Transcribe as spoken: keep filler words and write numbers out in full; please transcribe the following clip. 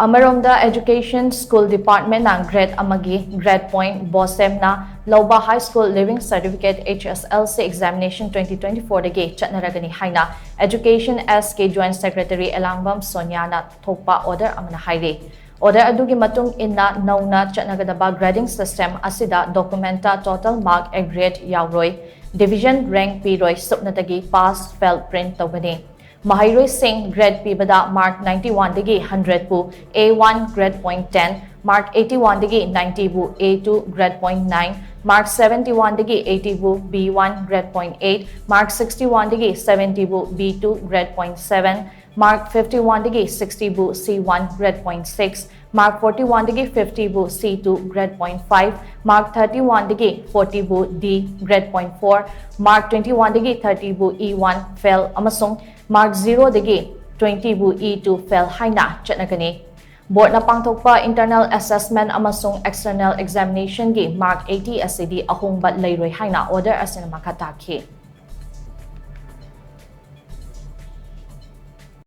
ꯑꯃꯔꯣꯝꯗ, Education School Department ꯅ grade ꯑꯃꯒꯤ grade point BOSEM ꯅ ꯂꯧꯕ High School Leaving Certificate, H S L C examination twenty twenty-four ꯗꯒꯤ ꯆꯠꯅꯔꯒꯅꯤ ꯍꯥꯏꯅ Education S ꯀꯤ Joint Secretary ꯑꯦꯂꯥꯡꯕꯝ ꯁꯣꯅꯤꯌꯥꯅ ꯊꯣꯛꯄ order ꯑꯃꯅ ꯍꯥꯏꯔꯤ꯫ Order ꯑꯗꯨꯒꯤ ꯃꯇꯨꯡ ꯏꯟꯅ ꯅꯧꯅ ꯆꯠꯅꯒꯗꯕ grading system ꯑꯁꯤꯗ document ꯇ total mark aggregate ꯌꯥꯎꯔꯣꯏ, division rank ꯄꯤꯔꯣꯏ, ꯁꯨꯞꯅꯇꯒꯤ pass fail print ꯇꯧꯒꯅꯤ꯫ ꯃꯍꯩꯔꯣꯏꯁꯤꯡ grade ꯄꯤꯕꯗ mark ninety-one ꯗꯒꯤ hundred ꯕꯨ A one grade point ten, mark eighty-one ꯗꯒꯤ ninety ꯕꯨ A two grade point nine, mark seventy-one ꯗꯒꯤ eighty ꯕꯨ B one grade point eight, mark sixty-one ꯗꯒꯤ seventy ꯕꯨ B two grade point seven, mark fifty-one ꯗꯒꯤ sixty ꯕꯨ C one grade point six, mark forty-one ꯗꯒꯤ fifty ꯕꯨ C two grade point five, mark thirty-one ꯗꯒꯤ forty ꯕꯨ D grade point four, mark twenty-one ꯗꯒꯤ thirty ꯕꯨ E one fail ꯑꯃꯁꯨꯡ mark zero ꯗꯒꯤ twenty ꯕꯨ E two fail ꯍꯥꯏꯅ ꯆꯠꯅꯒꯅꯤ꯫ Board ꯅ ꯄꯥꯡꯊꯣꯛꯄ internal assessment ꯑꯃꯁꯨꯡ external examination ꯒꯤ mark eighty ꯑꯁꯤꯗꯤ ꯑꯍꯣꯡꯕ ꯂꯩꯔꯣꯏ ꯍꯥꯏꯅ order ꯑꯁꯤꯅ ꯃꯈꯥ ꯇꯥꯈꯤ꯫